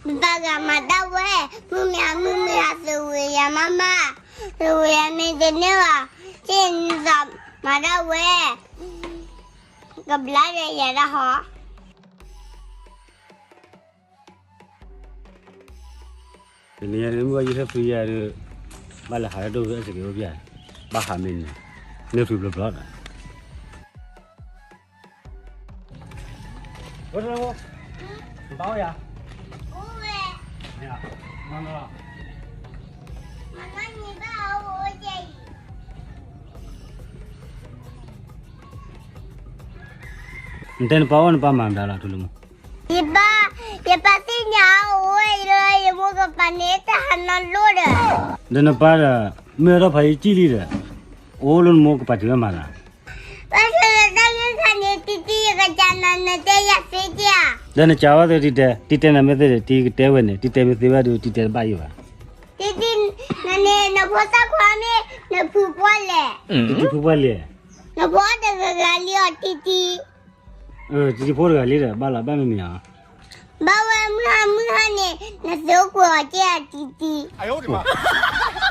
ပပၢ်ဂၤမၤဒၣ်ဝဲ, မုၢ်မ့ၢ်အမုၢ်မ့ၢ်အသုးဝံၤယၤမးမး, သုးဝံၤယၤမ့ၢ်တန့ၢ်ဘၣ်, က့ၢ်နသးမၤဒၣ်ဝဲ, ကဘျါဒီးယၤဒၣ်ဟီ. တနံၤညါန့ၣ် မုၢ်ဂီၢ်ယဟဲဖုးယၤဒီး ဘၣ်လဲၤဟးတၢ်ဒိၣ်ဖဲအစကဲးအိၣ်ဖျဲၣ်, ဘၣ်ဟးမ့ၢ်န့ၣ်, န့ၢ်ဖုးဘျီဘျီဒီး နတဲနပၢ်အိၣ်နပၢ်မၤမတၤလီၤ ထူလၢမူ. ယပၢ်, ယပၢ်သ့ၣ်ညါအအိၣ်ဝဲလၢယမိၢ်ကပၤန့ၣ် တၢ်ဟးနီၢ်လိၣ်ဒီး. ဒီးနပၢ်ဒီး မ့ၢ်အထီၣ်ဖးယံာ်ကံၣ်လံဒီး အိၣ်လၢနမိၢ်ကပၤတုၤဝဲမၤသး. ဘၣ်ဆၣ်ဒီးတၢ်ဂ့ၢ်ခါန့ၣ် တံတံ ယကစၢ်နၤနတဲယၤသ့က့ၤဧါ. ဒီးနစၢ်ဝဲသ့ၣ်တံတဲ, တံတဲနၤမ့ၢ်သ့ၣ်ဒီး တံကတဲဝဲန့ၣ်, တံတဲမ့ၢ်သ့ဝဲဒီး တံတဲတဘၣ်ယိၣ်ဘၣ်. တံတံ, နန့ၣ် နဖိသၣ်ခွါမ့ၢ်နဖုပှၢ်လဲၣ်. တံတံဖုပှၢ်လဲၣ်. နဖိတဂၤဂၤလံအီၤ တံတံ. တံတံဖိတဂၤလံဒီး ဘၣ်လီၤဘၣ်မ့ၢ်မ့ၢ်ဧါ. ဘၣ်ဝဲမုၢ်ဟါမုၢ်ဟါန့ၣ် နသုးကွံာ်အီၤက့ၤအတံတံ.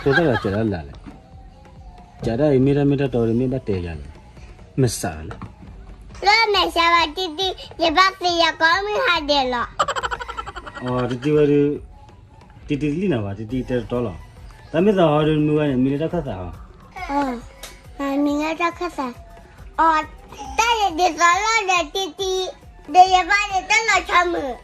ဖိသၣ်တဂၤစံးဒၣ်လၢ်လဲၣ်, စံးဒၣ်အံၤမ့ၢ်တၢ်မ့ၢ်တၢ်တီဒီး မ့ၢ်ဘၣ်တဲယၤလဲၣ်, မ့ၢ်စးလဲၣ်. လၢမဲာ်ဆှးဘၣ်တံတံ, ယဘၣ်သ့ၣ်ညါကိးမုၢ်ဟါဒဲးလီၤ. အိ တံတံဝဲဒီး တံတံတလံၣ်နၤဘၣ်, တံတံတဲတတီလီၤ. တၢ်မ့ၢ်သးဟီဒီး မုၢ်ဝဲန့ၣ် မံၤလၢတၢ်ခၢၣ်သးဟီ. မံၤလၢတၢ်ခၢၣ်သး, အိ တၢ်န့ၣ်ဒ်သိးလီၤဒီးတံတံ, ဒီးယဘၣ်န့ၣ်တၢ်လီၤဆီမုၢ်.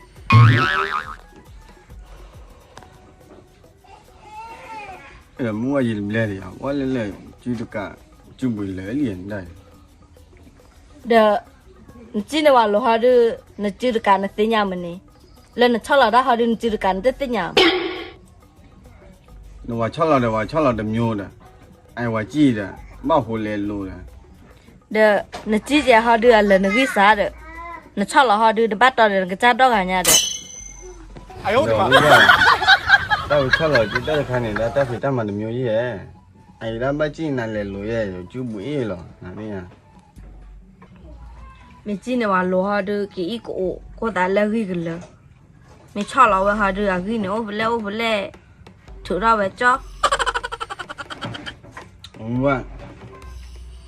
မုၢ်ဝဲယတဘျဲဒံးယၤ, ဝဲလဲၣ်လဲၣ်, စုတကး, စုဘုးလၢာ်လံဒၣ်. ဒီး နစံၣ်န့ၢ်ဝဲလိၤဟီဒီး နစုတကးနသ့ၣ်ညါမ့ၢ်န့ၣ်, လၢနဆီၣ်လီၤတၢ်ဟီဒီး နစုတကးနတသ့ၣ်ညါ. နဝၤဆီၣ်လီၤဒီး ဝၤဆီၣ်လီၤတမျိုးဒီး, အဝၤစံၣ်ဒီး ဘၣ်ဟိလဲၤလိၤဒီး ဒီး နစံၣ်ကဲဟီဒီးအလၢာ်နဂံၢ်စၢ်ဒီး, နဆီၣ်လီၤဟီဒီး တဘၣ်တီဒီးနကစၢ်ဒီဂၤညါဒီး. တၢ်ဝဲဆီၣ်လီၤစုတၢ်တခါန့ၣ် လၢတၢ်ဖံးတၢ်မၤတမျိုးယဲၢ်, အအံၤဒၣ်ဘၣ်စံၣ်နၤလဲၤလိၤယဲၢ် ယစုဘူးအ့ၣ်လီၤ, နသ့ၣ်ညါ. မ့ၢ်စံၣ်န့ၢ်ဝဲလိၤဟီဒီး ကအံၣ်ကအိၣ် ခိၣ်သးလၢဂံၢ်ကလၢာ်, မ့ၢ်ဆီၣ်လီၤဝဲဟီဒီး အဂံၢ်န့ၣ်အိၣ်ဖဲလဲၣ်အိၣ်ဖဲလဲၣ်, ထုးထီၣ်ဝဲကၠီ. ဝဲ,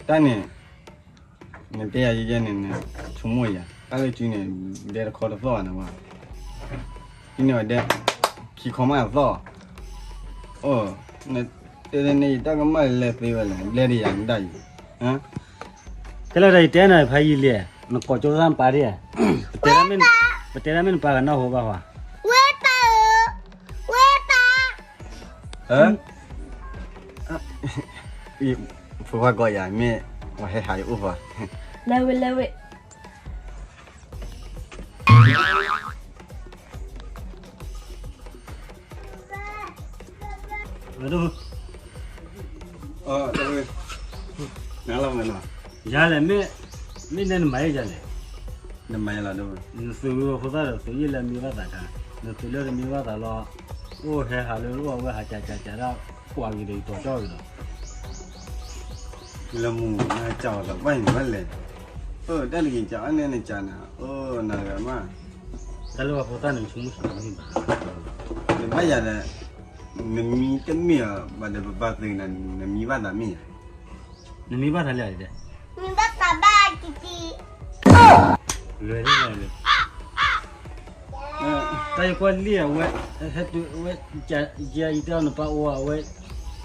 တၢ်န့ၣ် နတဲယၤယဲယဲန့ၣ် နဆိကမိၣ်ယၤ, တၢ်လၢစုန့ၣ် ဒဲတခီတသီၣ်ဘၣ်နဝဲ, စုန့ၢ်ဝဲဒဲ ခံခီမးတသီၣ်, အိ နတဲဒ်န့ၣ် ယတၢ်ကမၣ်လဲၤသ့ဝဲလဲၣ်, ဘျဲဒံးယၤနဒၣ်အံၤ. ခဲလၢာ်ဒီးယတဲနၤဖးယံာ်လံ, နကိးကၠိသၣ်နပၢ်ဒံးဧါ, ပတဲတၢ်မ့ၢ်နပၢ်ဂၤနီၢ်ဟိဘၣ်ဟီ, ဝဲပၢ်ဧၢ, ဝဲပၢ်. ဖိခွါကိးယၤ မ့ၢ်ဝဲဟဲဟးယအိၣ်ဖီ, လဲၤဝဲလဲၤဝဲ. ယၤလဲၣ်, မ့ၢ်, မ့ၢ်နဲနမၤယဲယၤလဲၣ်, နမၤယဲလီၤ, နသုးဝံၤဖိသၣ်ဒီး သုးယံာ်လၢအမံဘၣ်သးခါ, နသုးလၢတမံဘၣ်သးလီၤ, အိၣ်ဟဲဟးလၢအိၣ်အဝဲဟးကးကးကးဒၣ်, ကွၢ်က့ၤဒီးယတီၤကၠီက့ၤဒီး လၢမူနၤကၠီဒီး ဘၣ်ယံၤဘၣ်လဲၣ်, တၢ်တဂ့ၤကးအန့ၣ်နကးနၤ, အိၣ်နၤတဂၤမး, တၢ်လၢပှၤဖိသၣ်န့ၣ် ဆိကမိၣ်ဆိကမိၣ်ဘၣ်, နဘၣ်ယၤဒီး, နမံတမ့ၢ်အီၤဘၣ်ဒီး ပပၢ်သုးနၤ နမံဘၣ်သးမ့ၢ်ဧါ, နမံဘၣ်သးလၢအံၤဒီး, မံဘၣ်သးဘၣ်တံတံ, လွဲၢ်လံ, တၢ်ယကွၢ်လံအဝဲ, ဟဲတုၤဝဲ, ယတဲအီၤနပၢ်အိၣ်အဝဲ,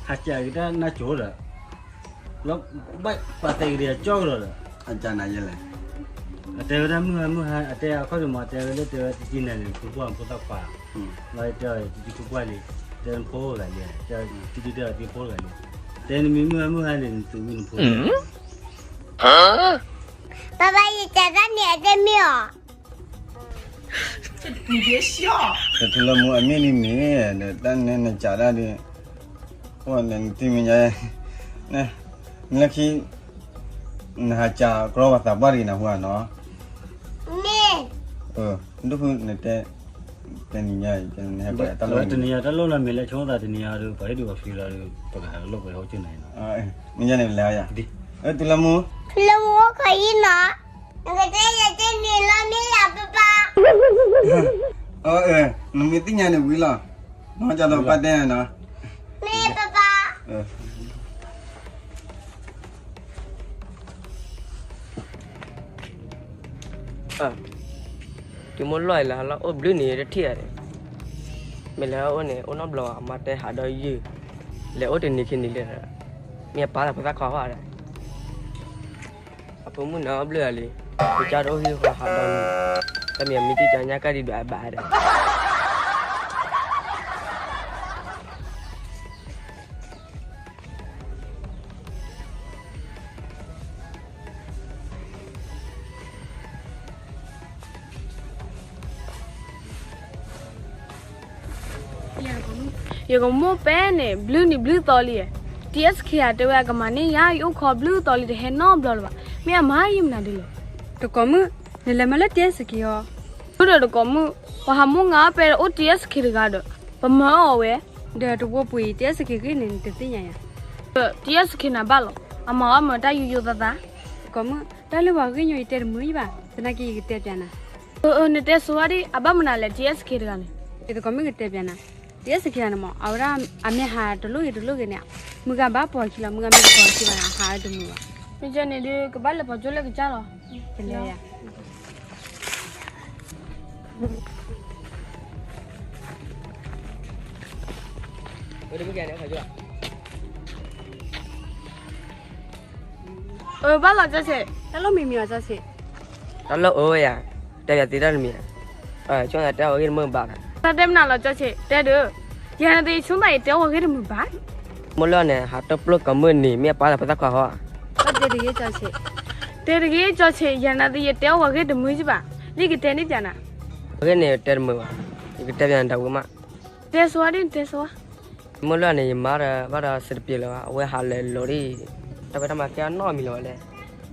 ဟးကးက့ၤတၢ်နၢ်ကၠိဒီး လီၤ, ဘၣ်ပာ်သဲက့ၤဒီးကၠီကဒီးဒီး, အကၢ်နၤယဲလဲၣ်, အတဲဝဲဒၣ်မုၢ်ဟါမုၢ်ဟါ အတဲအခီၣ်ဒုးမး တဲဝဲလၢတဲဝဲတံတံန့ၣ်န့ၣ် ဖိခွါဖိသၣ်ခွါ, လီၤတဲအီၤတံတံဖိခွါလံ, တဲနဖိဂၤလံ, တံတံတဲအီၤတံဖိတဂၤလံ, တဲနမံမုၢ်ဟါမုၢ်ဟါန့ၣ် နသုးဝံၤနဖိ, ပၢ်ပၢ် ယစးတၢ်န့ၣ်အတဲမ့ၢ်အီၤ တထူလၢမူအမ့ၢ်ဒ်မ့ၢ်, ဒီးတၢ်န့ၣ်နစးဒၣ်ဒီး, အိၣ်နတံၤမ့ၢ်ညါ, နလၢခံ, နဟးစးကြီပှၤသးပှၢ်တဂ့ၤနဟူဧါနီၤ, မ့ၢ်, ဒ်ဖုနတဲ, တနံၤညါ, တနံၤညါတၢ်လိၣ်လၢမ့ၢ်လၢဆိသးတနံၤညါဒီး ပှၤဟ့ၣ်ဒုးပှၤဖံးလီၤဒီး ပကဟးလိာ်ကွဲဟီၣ်ကၠိနၤအံၤနီၤ, မ့ၢ်ညါန့ၣ်လဲၤယၤ, ထူလၢမူ, ထူလၢမူအိၣ်ခိးယံၤနီၤ, နကတဲယၤတန့ၢ်လီၤမ့ၢ်ယၤပၢ်ပၢ် အၢ နမ့ၢ်သ့ၣ်ညါန့ၣ်ဝံၤလီၤ. နီၢ်ကၠီဒီးပၢ်တဲနီၤ. တုၤမိၢ်လီၢ်အံၤလၢဟးလီၤအိၣ်ဘျုးနံၤတထံၣ်ဧါန့ၣ်, မ့ၢ်လဲၤအိၣ်န့ၣ် အိၣ်နီတဘျီဘၣ် အမါတဲဟးဒီးယုၢ်, လဲၤအိၣ်တနံၤခံနံၤလံဒီး, မ့ၢ်အပၢ်သးဖိသၣ်ခွါဟီဧါဒီး, အဖိမုၣ်န့ၣ်အိၣ်ဘျုးဧါလံ, ကစၢ်တအိၣ်ဟံၣ်ဃီဟးဒီးနံၤ, တမ့ၢ်မံတံၢ်ကၠီညါကၣ်ဒံးဒွးအဘၣ်ဒီး ယကမိၣ်ပဲန့ၣ် ဘျုးနံၤဘျုးသီလံ, တံၢ်အဲၣ်စခ့ဧါ တဲဝဲအကမၤန့ၢ်ယၤ ယအိၣ်ခိးဘျုးသီလံ တဟဲနီတဘျီလၢၤဘၣ်, မ့ၢ်အမၤယံာ်မနုၤဒ်လဲၣ်. တကိးမုၣ်, နလဲၤမၤလၢတံၢ်အဲၣ်စခ့အီၤ, မုၢ်ဒီးတကိးမုၣ်, ပှၤဟးမိၢ်ငါအီၣ်ပဲဒီးအိၣ်တံၢ်အဲၣ်စခ့တဂၤဒီး, ပမၤအီၣ်ဝဲ, ဒီးတဝီပှ့ၤတံၢ်အဲၣ်စခ့ဂ့ၢ်န့ၣ် နတသ့ၣ်ညါယၤ, တံၢ်အဲၣ်စခ့နၤဘၣ်လီၤ, အမၤအီၣ်မၤတၢ်ယိယိသးသး, တကိးမုၣ်, တၢ်လၢပှၤဂ့ၢ်ညိယတဲတမုာ်ယဘၣ်, သနာ်က့ယကတဲပျးနၤ. အၢ နတဲဆိဝဲဒၣ် အဘၣ်မနုၤလဲၣ် တံၢ်အဲၣ်စခ့တဂၤန့ၣ်, ယသကိးမုၣ်ကတဲပျးနၤ, တံၢ်အဲၣ်စခ့တဂၤန့ၣ်မး အဝဲဒၣ်အမ့ၢ်ဟးတလိၣ်ဂ့ၤတလိၣ်ဂ့ၤန့ၣ်, မုၢ်ဂၤဘၣ်ပိာ်ခံလီၤ မုၢ်ဂၤမ့ၢ်တပိာ်ခံဘၣ်န့ၣ် အဟးတမုာ်ဘၣ်, မ့ၢ်န့ၣ်ဒုး ကဘၣ်လဲၤပိာ်ကၠိလၢကစၢ်လီၤ, ကလဲၤယၤ အၢ ဘၣ်လီၤကၠီဆံး, တၢ်လီၢ်မံၤမံၤအီၤကၠီဆံး, တၢ်လီၢ်အိၣ်ဝဲယၤ, တဲယၤသ့တၢ်တမံၤ, ဆိသးတဲအီၣ်ဝဲဂ့ၢ်တမုာ်ဘၣ်, တၢ်တဲမနုၤလီၤကၠီဆံး တဲဒုး, ယၤနသ့ဆိသးယတဲအီၣ်ဝဲဂ့ၢ်တမုာ်ဘၣ်, မိၢ်လီၢ်န့ၣ် ဟးတပျိၢ်ကီးမုၢ်နံၤ မ့ၢ်အပၢ်သးဖိသၣ်ခွါဟီ, တဲတဂ့ၤကၠီဆံး, တဲတဂ့ၤကၠီဆံး ယၤနသ့ယတဲအီၣ်ဝဲဂ့ၢ်တမုာ်ယဘၣ်, လံကတဲန့ၣ်ပျးနၤ, အဂ့ၢ်န့ၣ်တဲတမုာ်ဘၣ်, ယကတဲပျးနၤတဝံၤမး, တဲဆိဝဲဒ် တဲဆိဝဲ မုၢ်လီၢ်န့ၣ် ယမါဒီးဘၣ်ဒီးစတပျ့ၤလၢၤဘၣ်, အဝဲဟးလဲၤလိၤဒ်, တၢ်ဖဲတၢ်မၤကဲအနီၢ်မံၤလၢၤဘၣ်လဲၣ်,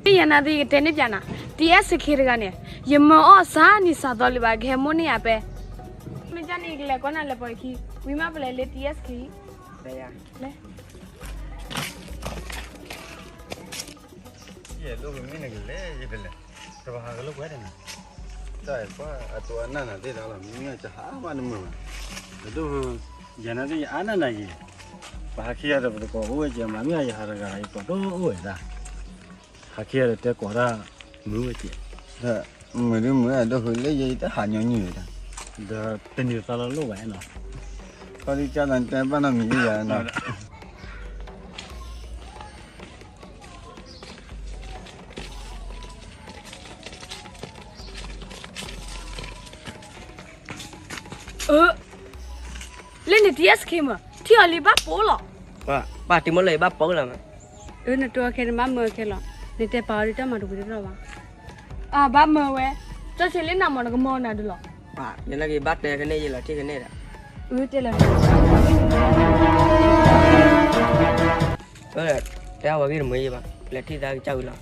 မ့ၢ်ယၤနၤသ့ယကတဲန့ၣ်ပျးနၤ, တံၢ်အဲၣ်စခ့တဂၤန့ၣ်, ယမၤအီၣ်စးနံၤစးသီလံဘၣ် ကဟဲမိၢ်န့ၢ်ယၤပဲ, မ့ၢ်ကၠီန့ၣ် ယကလဲၤကွၢ်နၤလဲၤပိာ်ခံ, ဝံၤမးပလဲၤလၢတံၢ်အဲၣ်စခ့, လဲၤ ယဲဒိၣ်မ့ၢ်နကလဲၤ ယတလဲၤ, တဘၣ်ဟးကလိာ်ကွဲတနၤ, တၢ်ကွၢ်အတိၤအနၢ်နၤသ့ၣ်တၢ်လီၤ မ့ၢ်မ့ၢ်ကဟးဘၣ်နမုာ်ဘၣ်, ဒိၣ်, ယၤနၤသ့ၣ်ယအါနၢ်နၤယံၤ, ပဟးခံဂၤဒီးပတကိးအိၣ်ဝဲကဲမး မ့ၢ်ယဟးတဂၤအံၤ ကိးဒိၣ်အိၣ်ဝဲဒၣ်, ဟးခံဂၤဒီးတဲကိးတၢ်, မုာ်ဝဲကဲ, မုာ်ဒုမုာ် ဒိၣ်ဃုာ်လၢယတဟးညီနုၢ်ဝဲဒၣ်, ဒီးတနံၤသီလီၤလိၣ်ဘၣ်နီၤ, ခီဒ်ကၢ်သးတဲဘၣ်နီတမံၤယၤနီၤ လၢန့ၣ် တံၢ်အဲၣ်စခ့မး ထံၣ်အီၤလံဘၣ်ပိာ်လီၤ, ပၢ်တံၤမိၢ်လၢယဘၣ်ပိာ်လီၤမး, အၢ နတိၤအီၤခဲ နဘၣ်မၢအီၤခဲလီၤ, နတဲပာ်အီၤဒုးတၢ်မၤတဝံၤတထီၣ်ဘၣ်, အဘၣ်မၢဝဲ, ကၠီဆံးလၢနၤမး နကမၢနၤဒုးလီၤ, ယနာ်က့ၤဘၣ်တဲကန့ၢ်ယလီၤထံၣ်ကန့ၢ်ဒီး, အၢ တဲလီၤ, တဲအဝဲဂ့ၢ်တမုာ်ယဘၣ်, လဲၤထံၣ်သးကစၢ်ဝံၤလီၤ,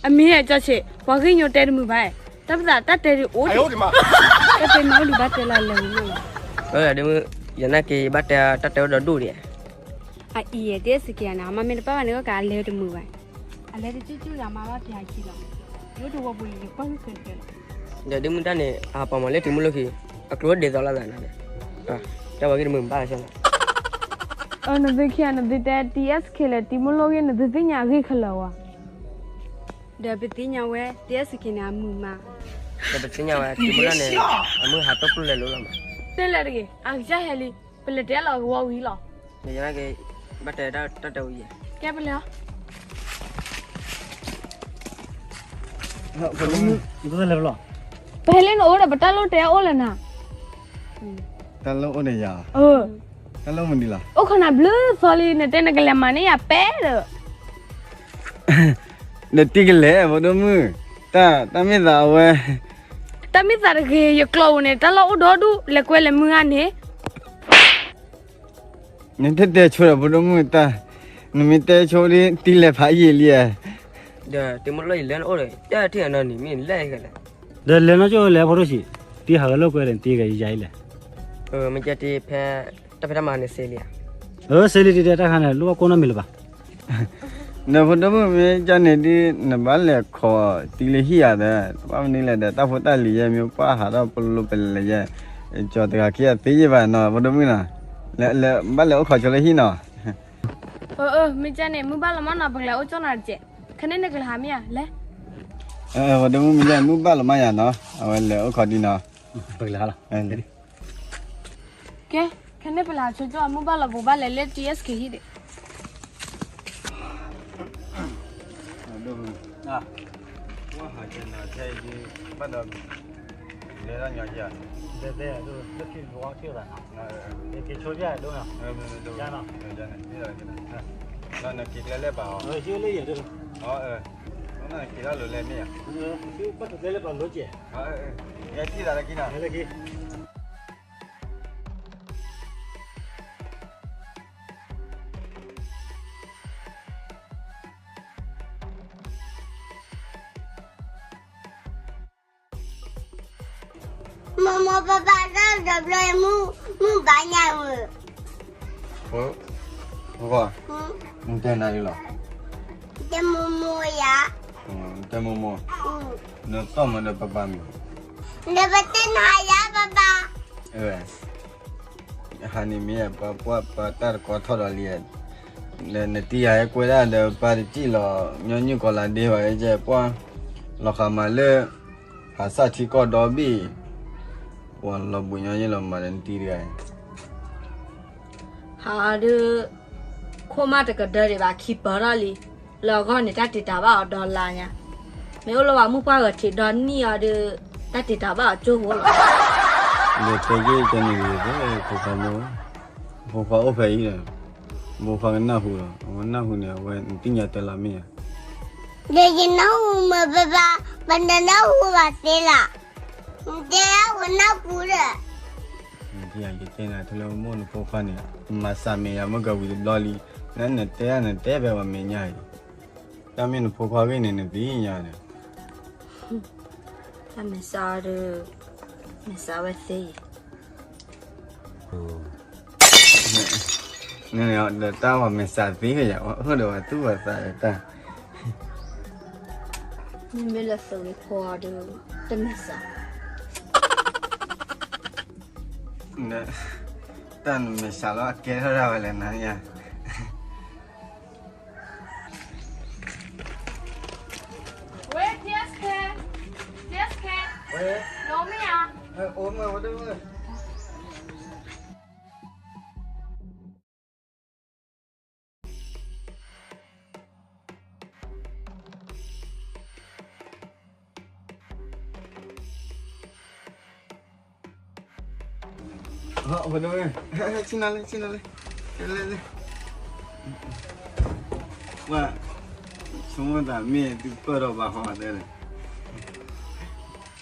အမ့ၢ်ကၠီဆံး ပှၤဂ့ၢ်ညိတဲတမုာ်ဘၣ်, တၢ်ပသးတၢ်တဲဒုးအိၣ်ဒံး, တၢ်တဲမ့ၢ်အိၣ်ဒုးဘၣ်တဲလီၤလဲၤဝံၤမးလီၤ, ဒ်မုၢ်, ယနာ်က့ၤဘၣ်တဲတၢ်တဲအိၣ်ဒီးဒူၣ်ဒံး, အအံၤ တံၢ်အဲၣ်စခ့န့ၣ် အမါမ့ၢ်တပၣ်ဘၣ်န့ၣ် ကလဲၤတမုာ်ဘၣ်, အလဲၤတကၠူၣ်ကၠူၣ်ယၤမါဘၣ်ဖျါခံလီၤ, ယိၣ်တဝီပူၤလံ ယကွၢ်ကဲကဲလီၤ, ဒီးဒ်မုၢ်တၢ်န့ၣ် အပှၤမၤလၢတံၤမုၢ်လၢခံ, အကျိၤဒ်သိးလိာ်သးနၤန့ၣ်, တၢ်ဝဲဂ့ၢ်တမုာ်ဘၣ်လီၤ, နသုခံဂၤ နသုတဲ တံၢ်အဲၣ်စခ့လဲၣ် တံၤမိၢ်လိၣ်ဂ့ၢ် နသုသ့ၣ်ညါအဂ့ၢ်ခဲလၢာ်ဝဲ, ဒီးပသ့ၣ်ညါဝဲ တံၢ်အဲၣ်စခ့န့ၣ် အမုာ်မး, ဒီးပသ့ၣ်ညါဝဲ တံၤမိၢ်လၢ်န့ၣ် အမုၢ်ဟးတိၢ်ပျိၢ်လဲၤလိၤလီၤမး, တဲလၢတဂ့ၤ အကစၢ်ဟဲလံ, ပလဲၤတဲလီၤကဝီၤဝံၤလီၤ, ယနာ်က့ၤ ဘၣ်တဲတၢ်တဲဝံၤယဲ, ကဲပလဲၤလီၤ ပဟဲလၢနအိၣ်ဒီး ပတၢ်လိၣ်တဲအိၣ်လၢနၤ, တၢ်လိၣ်အိၣ်ဒီးယၤ, တၢ်လိၣ်မနုၤလီၤ, အိၣ်ခိးနၤဘျုးသီလံ နတဲနကလဲၤမၤန့ၢ်ယၤပဲဒီး, ဒီးတံၢ်ကလဲၤ ဖိဒိၣ်မုၣ်, တၢ်မ့ၢ်သးအဝဲ, တၢ်မ့ၢ်သးတဂ့ၤ ယကျိာ်အိၣ်န့ၣ် တၢ်လီၢ်အိၣ်ဒီဒူၣ် လဲၤကွဲလဲၤမုၢ်ဂၤန့ၣ် နတတဲဆိဒီး ဖိဒိၣ်မုၣ်တၢ်, နမ့ၢ်တဲဆိဒ် တံၢ်လဲၤဖးယံာ်လံဧါ, ဒီးတံၤမုၢ်လၢ်ယလဲၤနအိၣ်ဒီး တၢ်ထံၣ်အနီၢ်နံၤမ့ၢ်လဲၣ်လဲၣ်, ဒီးလဲၤနီၢ်ကၠိလဲၤ ဖိဒိၣ်ဆံး, တံၢ်ဟးဂဲၤလိာ်ကွဲဒီး တံၢ်ဂဲၤယၤအံၤလဲၣ်, မ့ၢ်ကဲတံၢ်ဖဲ တၢ်ဖဲတၢ်မၤန့ၣ်စ့လံဧါ, စ့လံတံၢ်တဲတၢ်ခါန့ၣ် လိၣ်ဘၣ်ကိးနီတမံၤလၢၤဘၣ် ဒီးဖိဒိၣ်မုၣ်မ့ၢ်ကန့ၣ်ဒ် နဘၣ်လဲၤခိးတံၢ်လၢဟံၣ်ယၤဒီး ဘၣ်မနုၤလဲၣ်ဒီး တၢ်ဖိတၢ်လံၤယဲ မ့ၢ်ပှၢ်ဟးထီၣ်ပလိပလဲၤယဲ, ကၠီတဂၤခံဂၤသ့ယဲၢ်ဘၣ်နီၤ ဖိဒိၣ်မုၣ်နီၤ, လဲၤ လဲၤ ဘၣ်လဲၤအိၣ်ခိးကၠီလၢဟံၣ်နီၤ. အၢ အၢ မ့ၢ်ကဲန့ၣ် မုၢ်ဘၣ်လီၤမးနီၤ ပကလဲၤအိၣ်ကၠီနီၤတကဲး, ခဲန့ၣ်နကလဲၤဟးမ့ၢ်ဧါ လဲၤ. အၢ ဖိဒိၣ်မုၣ်မ့ၢ်ကဲ မုၢ်ဘၣ်လီၤမးယၤနီၤ အဝဲလဲၤအိၣ်ခိးဒံးနီၤ. ကဲ ခဲန့ၣ်ပလဲၤဟးဆိကၠီ မုၢ်ဘၣ်လီၤ ပကဘၣ်လဲၤလၢ တီၢ်အ့ၣ်စခ့ ဟံၣ်ဒံး. မိၢ်မိၢ်ပၢ်ပၢ် တၢ်တဘျီ မုၢ်ဘၣ်ညါဧၢ. နတဲနၤလံလီၤ. တဲမိၢ်မိၢ်ယၤ. တဲမိၢ်မိၢ်, နတီၢ်မၤဒီးပၢ်ပၢ်မံၤ. ဒီးပတဲနၤယၤပၢ်ပၢ်. ဟါန့ၣ်မ့ၢ် ပှၤပှၢ်ပှၤတၢ်တကီထီၣ်ဒီးလံ. နတံၤယၤဟဲကွဲဒၣ်ဒီးပၢ်တစံၣ်လီၤ ညီနုၢ်ကီၤလၤဒ့ဘၣ် ကဲပှၢ်လီၤဃာ်မးလၢ ဖးစၢ်ထံကီၢ်ဒီဘ့ၣ်, ပှၤလီၤဘှံးညီယဲလီၤမးဒီးနတံၤတဂၤအံၤ. ဟးဒီး ခိၣ်မးတကဒၢဒံးဘၣ် ခံပၢၢ်ထီၣ်လံ, လၢအဂီၢ်န့ၣ် တၢ်တ့ၢ်တၢ်ဘၣ်အီၤဒီလါညါ, မ့ၢ်အိၣ်လၢပှၤမုၢ်ပှၢ်ဂၤထံးဒီနံၣ်အီၤဒီး တၢ်တ့ၢ်တၢ်ဘၣ်အီၤကၠိဖိလီၤ. ဒီးတဲက့ၤကန့ၣ် ဖိခွါမိၢ်, ဖိခွါအိၣ်ဖဲအံၤဒီး, ဖိခွါကနၢ်ဟူလီၤ, အဝဲနၢ်ဟူန့ၣ် အဝဲနသ့ၣ်ညါတၢ်လီၤမ့ၢ်ဧါ. ဒီးယနၢ်ဟူမ့ၢ်ပၢ်ပၢ်, ပနနၢ်ဟူဘၣ်သ့လီၤ. နတဲအဝဲနၢ်ဟူဒီး ယတဲနၤ ထူလၢမိၢ်နဖိခွါန့ၣ် မၤစၢ်မဲာ်ယၤမ့ၢ်ကဝံၤတဘျီလံ, နတဲနတဲဖဲပှၤမဲာ်ညါအံၤ, တၢ်မ့ၢ်နဖိခွါဂ့ၢ်န့ၣ် နသ့ၣ်ညါန့ၣ်. တၢ်မဲာ်ဆှးဒီး မဲာ်ဆှးဝဲသ့အံၤ. ဒီးတၢ်ပှၤမဲာ်ဆှးသ့ယၤ, အိၣ်ဒီးပှၤသူၣ်ပှၤသးဒီးတၢ်, မ့မ့ၢ်လၢသုးဂ့ၤဖိဒီး တမဲာ်ဆှး, တၢ်မဲာ်ဆှးလီၤအကဲထီၣ်ဒၣ်ဝဲလဲၣ်နၤယၤ. ဝဲ ထံၣ်စခဲ, ထံၣ်စခဲ, ဝဲ, နအိၣ်မ့ၢ်ဧါ, အိၣ်မ့ၢ်ဝဲဒၣ်မ့ၢ်. ဟီၣ်, ဆ့ၣ်နီၤလၢ, ဆ့ၣ်နီၤလၢ, လဲၤ, လဲၤ, လဲၤ, ဝဲ, ဆိကမိၣ်သးမ့ၢ်သုပၢၢ်ထီၣ်ဘၣ်ဟီတဲလဲၣ်.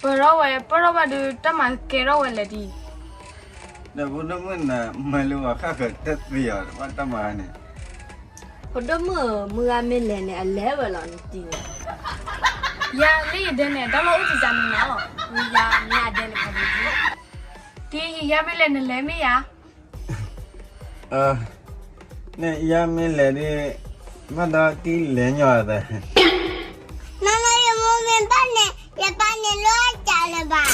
ပၢၢ်ထီၣ်ဝဲ, ပၢၢ်ထီၣ်ဘၣ်ဒီး တၢ်မၤကဲထီၣ်ဝဲလဲၣ်ဒံး. ဒီးဖိဒိၣ်မုၣ်နၤ မၤလၢပှၤဃၣ်ဃၢၤတသ့အီၤ ဘၣ်တၢ်မၤန့ၣ်. ဖိဒိၣ်မုၣ်ဧၢ, မုၢ်ဂၤမ့ၢ်လဲၤန့ၣ် အလဲၤဝဲလီၤနတံၤန့ၣ်. ယၤလၢယဒဲန့ၣ် တၢ်လီၢ်အိၣ်တစှၤန့ၣ်နၤလီၤ, မ့ၢ်ယၤမ့ၢ်အဒဲန့ၣ် ခီဒ်, တံၤယၤမ့ၢ်လဲၤနလဲၤမ့ၢ်ယၤ. န့ၣ်ယၤမ့ၢ်လဲၤဒီး ဘၣ်ဒီးတံၤလဲၤညီအသး. နၤလၢယမိၢ်မ့ၢ်ဘၣ်န့ၣ် ယပၢ်န့ၣ်လီၤအစၢ်လၢၤဘၣ်.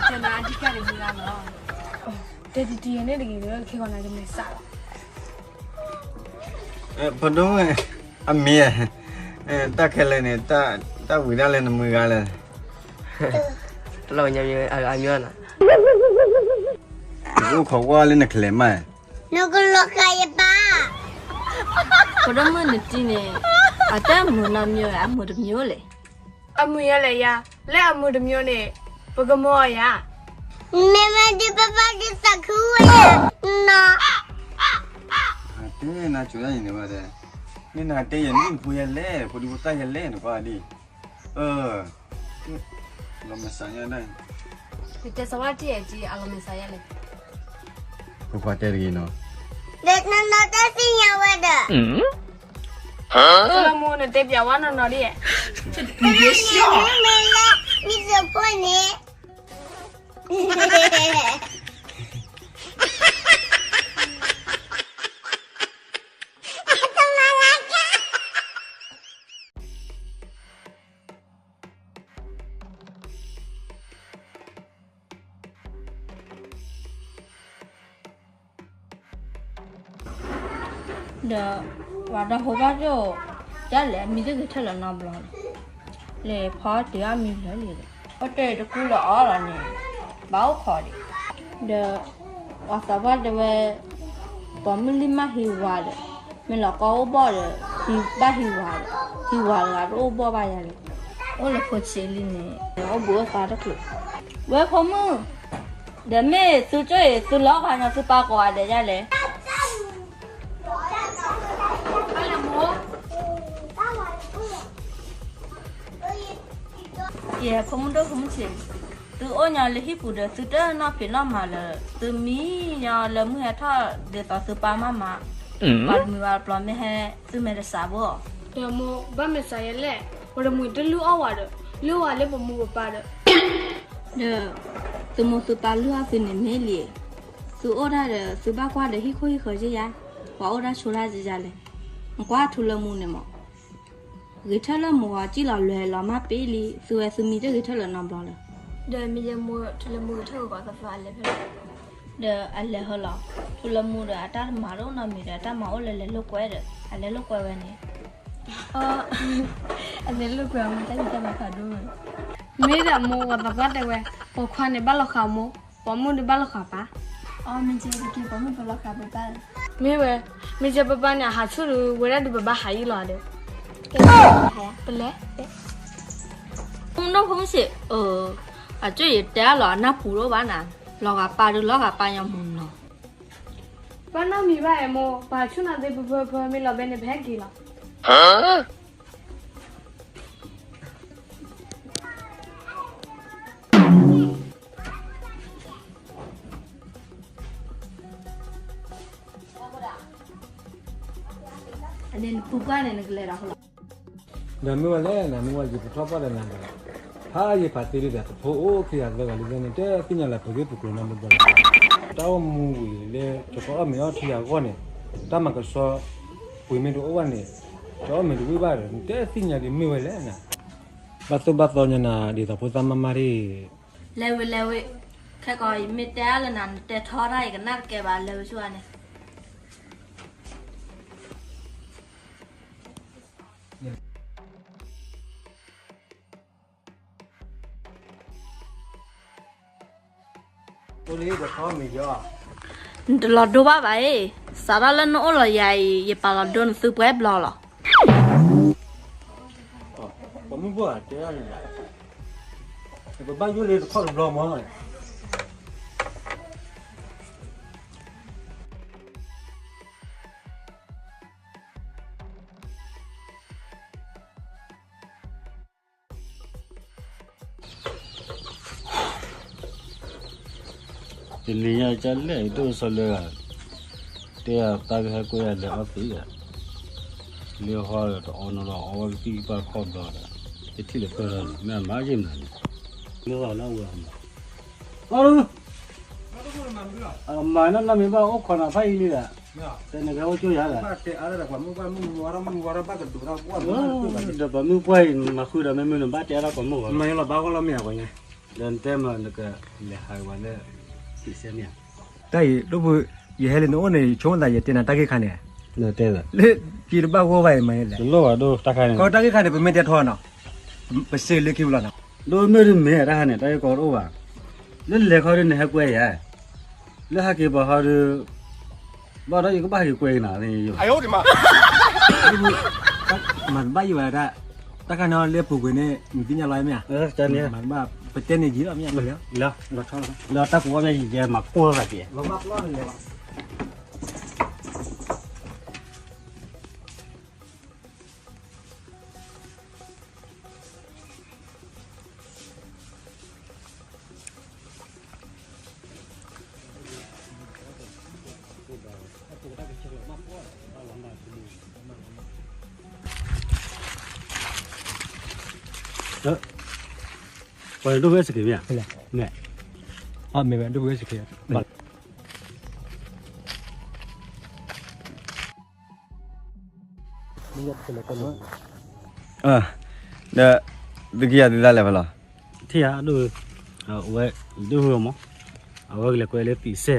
တဲနၤအဒံၣ်ကၢ်န့ၣ်မ့ၢ်ဂၤလီၤ, တဲတံၤတံၤန့ၣ်တဂ့ၤဒီး ခဲဂီၤနၤကမဲာ်စးလီၤ. ဖိဒိၣ်မုၣ်, အမ့ၢ်, တၢ်ခဲလၢာ်န့ၣ် တၢ်ဝံၤဒၣ်လၢနမုၢ်ဂၤလဲၣ်. တၢ်လီၢ်ဝဲညီမ့ၢ်အမ့ၢ်နၤ, အိၣ်ခိးကွၢ်လၢနကလဲၤမး, နကလီၤဃာ်ယပၢ်. ဖိဒိၣ်မုၣ်နတံၤန့ၣ် အတၢ်မုာ်နီတမံၤဝဲ အမုာ်တမံၤလဲၣ်. အမုာ်ယၤလဲၣ်ယၤ, လၢအမုာ်တမံၤန့ၣ် ပကမၤအီၤယၤ. မ့ၢ်မ့ၢ်ဒုးပၢ်ပၢ်ဒုးသးခုဝဲနီၤ. တဲနၤကၠိဒၣ်ယၤန့ၣ်ဝဲ, မ့ၢ်နၤတဲယၤန့ၣ် ဖိယဲလဲၣ် ဖိဒံဖိသၣ်ယဲလဲၣ် နကွၢ်ဒ်, အၢ, လီၤမဲာ်ဆှးညါဒၣ်, ယတဲစဝါတံၢ်အက့ အလီၤမဲာ်ဆှးယဲလဲၣ်. ဖိခွါတဲတဂ့ၤနီၤ, ဒီးနနီၤတၢ်သ့ၣ်ညါဝဲဒီး လၢမူ နတဲပျးဝဲနီၢ်နီၢ်ဒ်, မ့ၢ်လၢ မ့ၢ်စ့ၢ်ဖိန့ၣ်. ဒီး ပှၤဒီဖိဘၣ်ဒိၣ် ဒ်လဲၣ် မံတဂ့ၤထၢၣ်လၢၤနီတဘျီလီၤ. လဲၤဖီတ့ၢ်အီၣ်မံလၢာ်လံဒီး အိၣ်တ့ၢ်တကူလၢၤအီၤလီၤန့ၣ် ဘၣ်အိၣ်ခိးဒံး. ဒီး ပှၤသးပှၢ်တဲဝဲ ပိာ်မုၣ်လံၢ်မၢ်ဟံးဝါဒီး မ့ၢ်လီၤကီအိၣ်ဘီၣ်ဒီး ဟံးဘၣ်ဟံးဝါဒီး ဟံးဝါတဂၤတအိၣ်ဘီၣ်ဘၣ်ယၤလံ. အိၣ်လၢဖိဆံးလံန့ၣ် အိၣ်ဘှံးအိၣ်သါတချုး. ဝဲဖိမုၣ် ဒီးမ့ၢ်သုကၠိအံၤ သုလီၤဂာ်ညီသုပၢ်ကိးဂၤဒဲးဒ်လဲၣ်. ယဲ ဖိမုၣ်ဒိၣ်ဖိမုၣ်ဆံး, သုအိၣ်ညီလၢဟံၣ်ပူၤဒီး သုတနီၣ်ဖံးနီၣ်မၤလၢၤ, သုမံညီလၢမုၢ်ဟဲထီၣ်ဒ်သိးသုပၢ်မၤမၤ, ပှၤတမုာ်ဘၣ်တပျီမ့ၢ်ဟဲ သုမဲာ်တစးဘၣ်. ဒီးမိၢ်ဘၣ်မဲာ်စးယဲလဲၣ်, ပှၤတမှံၤတလုၢ်အီၣ်ဝဲဒီး လုၢ်ဝဲလၢပမိၢ်ပပၢ်ဒီး ဒီး သုမိၢ်သုပၢ်လုၢ်အီၣ်သုန့ၣ်မ့ၢ်လံ, သုအိၣ်ဒၣ်ဒီး သုဘၣ်ကွၢ်ဒီးဟံၣ်ခိၣ်ဟံၣ်ဃၢၤယဲယၤ, ပှၤအိၣ်ဒၣ်ဆိးတၢ်ယဲယၤလဲၣ်. နကွၢ်ထူလၢမူန့ၣ်မး, ဂ့ၤထၢၣ်လၢမူဂီၤ စံၣ်လီၤလဲၤလီၤမၢ်ပ့လံ, သုဝဲသုမံတဂ့ၤထၢၣ်လၢၤနီတဘျီလၢၤ. ဒီးမ့ၢ်ယဲမိၢ် ထူလၢမူဂ့ၤထၢၣ်ဂ့ၤဂီၤသးသးအလဲၤဖဲလဲၣ်. ဒီးအလဲၤဟီလီၤ, ထူလၢမူဒီးအတၢ်တမၤတအိၣ်နီတမံၤဒီး အတၢ်မၤအိၣ်လၢလဲၤလိာ်ကွဲဒီး အလဲၤလိာ်ကွဲဝဲန့ၣ် အလဲၤလိာ်ကွဲအမူတၢ်ယံၤတၢ်ဘါဖးဒိၣ်ဝဲ. မ့ၢ်ဒီးမိၢ် ပှၤသးပှၢ်တဲဝဲ, ပိာ်ခွါန့ၣ်ဘၣ်လီၤဃာ်မိၢ်, ပိာ်မုၣ်ဒီးဘၣ်လီၤဃာ်ပၢ်. အီ မ့ၢ်ကဲတက့ၢ် ပိာ်မုၣ်ပလီၤဃာ်ပပၢ်. မ့ၢ်ဝဲ, မ့ၢ်ကဲပပၢ်န့ၣ် အဟးဆူၣ်ဒုး ဝဲဒၣ်ဒုးပဘၣ်ဟးယံၤလီၤဒီး ပလဲၤ ဖိမုၣ်ဒိၣ်ဖိမုၣ်ဆံး, အကၠိယတဲအါလီၤ အနၢ်ပူၤတအိၣ်ဘၣ်နၤ, လီၤဂာ်ပၢ်ဒုးလီၤဂာ်ပၢ်ညီမူနီၤ. ပၢ်နီတမံၤဘၣ်အဲၣ်မိၢ်, ပဟးဆူၣ်နၤသ့ဖၢဖၢဖၢ မ့ၢ်လီၤဘဲန့ၣ် ပဟဲက့ၤလီၤ. အန့ၣ်နပူၤကွၢ်န့ၣ် နကလဲၤဒီးဃိလီၤ. ဒီးမ့ၢ်ဝဲလဲၣ်နၤ မ့ၢ်ဝဲယပထီၣ်ပှၢ်ဒီးနၤဒီး ဖးယဖးသ့ဒ်ဒီး တဖိအိၣ်ခံဂၤသၢဂၤလံန့ၣ် တသ့ၣ်ညါလၢပဂ့ၢ်ပကျိၤနီတဘျီဘၣ်. တၢ်အိၣ်မူဝံၤလၢ ကကအီၣ်မ့ၤအီထံယၤအဂီၢ်န့ၣ် တၢ်မၤကဆှီ ပှ့ၤမ့ၢ်တအိၣ်ဘၣ်န့ၣ် ကအီၣ်မ့ၤတဝံၣ်ဘၣ်ဒီး နတသ့ၣ်ညါဒ်မ့ၢ်ဝဲလဲၣ်နၤ. ဘၣ်သိၣ်ဘၣ်သီညါနၤ ဒ်သိးဖိသၣ်မါမါဒ် လဲၤဝံၤလဲၤဝံၤ, ခဲကီးယမ့ၢ်တဲအါလၢနၤ နတဲထီတၢ် ယကနၣ်တကဲဘၣ် လဲၤဝံၤဆူအန့ၣ်. နတလီၤဒိဘၣ်ဘၣ်အံၤ, စးထီၣ်လၢနအိၣ်လီၤယၤအံၤ ယပာ်လီၤဒိနသုပှဲၤဘျီလီၤ. ပှၤမုၢ်ဘိၣ်တဲအါန့ၣ်, ပဘၣ်ယိၣ်လၢတခီတဘျီမး. တနံၤညါကလဲၣ် ယဒိၣ်စီလၢဂၤ, တဲအသးကဟဲကွဲယၤလဲၤအီသံးဧါ, လၢဟီဒီးတအီနီဒီးအီဝဲကသံၣ်ကပၢ်ခီၣ်ဘျီဒီး, ယထံၣ်လၢပၢၢ်ထီၣ်န့ၣ် မ့ၢ်အမၤယံာ်မနုၤန့ၣ်, လၢအီလၢအဝဲအမၤ အမၤနီၢ်နီၢ်မ့ၢ်ဘၣ်အိၣ်ခိးနၤဖးယံာ်လံဒီး, တဲနကဲအိၣ်ကၠိယၤဒီး, ဒီးပှၤမုၢ်ပှၢ်အံၤ မၤဃုာ်ဒီးမ့မ့ၢ်နဘၣ်တဲအါထီၣ်ကိးမုၢ်ဂီၤလီၤ, မ့ၢ်လီၤဘၣ်ဂီၢ်လီၤမ့ၢ်ဧါပှၤညါ, ဒီးနတဲမးနကလဲၤဟးဝဲလၢ သံးစဲမ့ၢ်ဧါ. တၢ်အံၤ ဒိၣ်ဖု, ယဟဲလၢနအိၣ်န့ၣ် ယဆိကမိၣ်သးယတဲနၤတၢ်ဂ့ၢ်ခါန့ၣ်, လၢပျံၤတဘၣ်ဂီၢ်ဘၣ်အံၤမးလဲၣ်, တလိၣ်ဘၣ်ဒိၣ်တၢ်ခါန့ၣ်, ကီတၢ်ဂ့ၢ်ခါန့ၣ် ပမ့ၢ်တဲထီၣ်နီၤ, ပစ့လၢခံပူၤလီၤနီၤ, ဒိၣ်မ့ၢ်တမ့ၢ်တၢ်ခါန့ၣ် တၢ်ဂ့ၢ်ကီတအိၣ်ဘၣ်, လၢလဲၤခီဒုးနဟဲကွဲယၤ, လၢဟးက့ၤပှၤခီဒုး ဘၣ်ဒီးယကဘၣ်ဟဲက့ၤကွဲကနၤ, မၤတဘၣ်ယံၤဝဲဒၣ်, တၢ်ခါန့ၣ်လၢပူၤကွံာ်န့ၣ် နသ့ၣ်ညါလီၤမ့ၢ်ဧါ, မၤတဘၣ် ပတဲန့ၣ်ယံၤလီၤမ့ၢ်ဧါ, လၢတၢ်ပူၤဝဲမ့ၢ်ယံၤယဲမၤကိၢ်လီၤက့ၤ ပှၤဒိၣ်ဝဲစက့မ့ၢ်ဧါ, မ့ၢ်, မ့ၢ်ဝဲဒိၣ်ဝဲစက့, ဒီး သုကယၤသုသးလဲၤဖဲလဲၣ်, ထံၣ်ဧါဒိၣ်, အဝဲ, ဒိၣ်မး, အဝဲကလဲၤကွဲလၢသံးစဲ,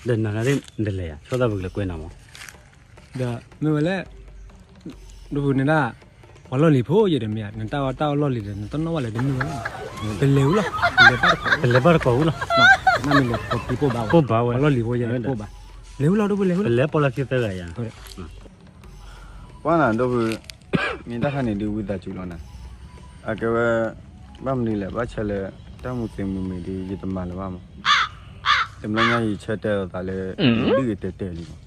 ဒီးနၤနၤဒ်နလဲၤယၤ ဆိသးပကလဲၤကွဲနၤမး, ဒီးမ့ၢ်ဝဲလဲၣ်, ဒိၣ်ဖုန့ၣ်ဒၣ်, ပှၤလီၢ်လံၤဖိယဲဒီးမ့ၢ်ဧါ, နတၢ်အီၣ်တၢ်အီလီၢ်လံၤဒီး နတၢ်နီၣ်ဝဲလဲၣ်တမ့ၢ်ဝဲလီၤ. ပလဲၤဝံၤလီၤ, ပလဲၤဘၣ်တကိးဝံၤလီၤ, နမ့ၢ်လဲၤပိာ်ဘၣ်, ပိာ်ဘၣ်ဝဲ, ပှၤလီၢ်လံၤဖိယဲ, ပိာ်ဘၣ်, လဲၤဝံၤလီၤ ဒိၣ်ဖုလဲၤဝံၤလီၤ, ပလဲၤပိာ်လီၤခံသၢဂၤယၤ ပှၤနၤဒိၣ်ဖု, မ့ၢ်တၢ်ခါန့ၣ်ဒုးဝံသးစူၤလီၤနၤ, အကဲဝဲ, ဘၣ်မနုၤလဲၣ် ဘၣ်ဆၣ်လၢ, တၢ်မူသ့မူမ့ၢ်ဒုး ယတမၤလၢၤဘၣ်မး, တဘျီညါယဆၢတဲာ်လီၤသးလၢ, ဒုးကတဲာ်တဲာ်လံမး,